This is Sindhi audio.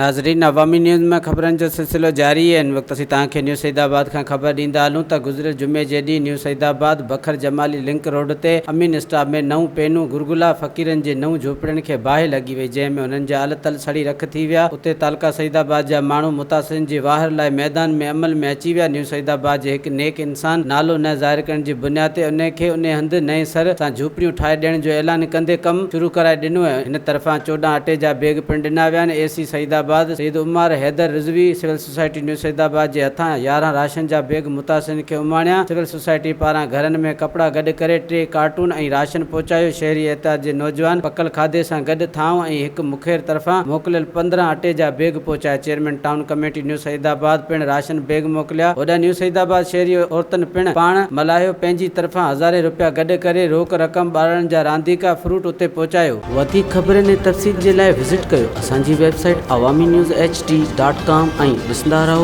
ناظرين عوامي نيوز ۾ خبرن جو سلسلو جاري آهي. هن وقت اسين توهان کي نيو سعيدآباد کان خبر ڏيندا هلون ته گذريل جمعي جي ڏينهن new Saeedabad Bhakkar Jamali link road تي امين اسٽاپ ۾ نئون پينو گرگلا فقيرن جي نئون جهوپڙين کي باهه لڳي وئي جنهن ۾ انهن جا ال تل سڙي رک ٿي ويا اتي تعلقه سعيدآباد جا ماڻهو متاثرين جي واهر لاء ميدان ۾ عمل ۾ اچي ويا نيو سعيدآباد جي هڪ نيڪ انسان نالو نه ظاهر ڪرڻ جي بنياد تي انهي کي انهي هنڌ نئين سر سان جهوپڙيون ٺاهي ڏيڻ جو اعلان ڪندي ڪم شروع ڪرائي ڏنو ۽ هن طرفان 14 اٽي جا بيگ پڻ ڏنا ويا آهن. A C Saeedabad Syed Umar Haider Rizvi civil society new Saeedabad جي هٿان 11 راشن جا بيگ متاثرين کي اماڻيا. سول سوسائٽي پاران گهرن ۾ ڪپڙا گڏ ڪري ٽي ڪارٽون ۽ راشن پهچايو. شهري احتياط جي نوجوان پڪل کاڌي سان گڏ ٿانو ۽ هڪ مخير طرفان موڪليل 15 اٽي جا بيگ پهچايا. Chairman town committee new Saeedabad پڻ راشن بيگ موڪليا. هوڏانهن نيو سعيد آباد شهري عورتن پڻ پاڻ ملهايو پنهنجي طرفان هزارين روپيا گڏ ڪري روڪ رقم ٻارڙن جا رانديڪا فروٽ اتي پهچايو. وڌيڪ خبرن ۽ تفصيل جي لاء وزٽ ڪيو اسان جي website Awami news H D dot com ۽ ڏسندا رهو.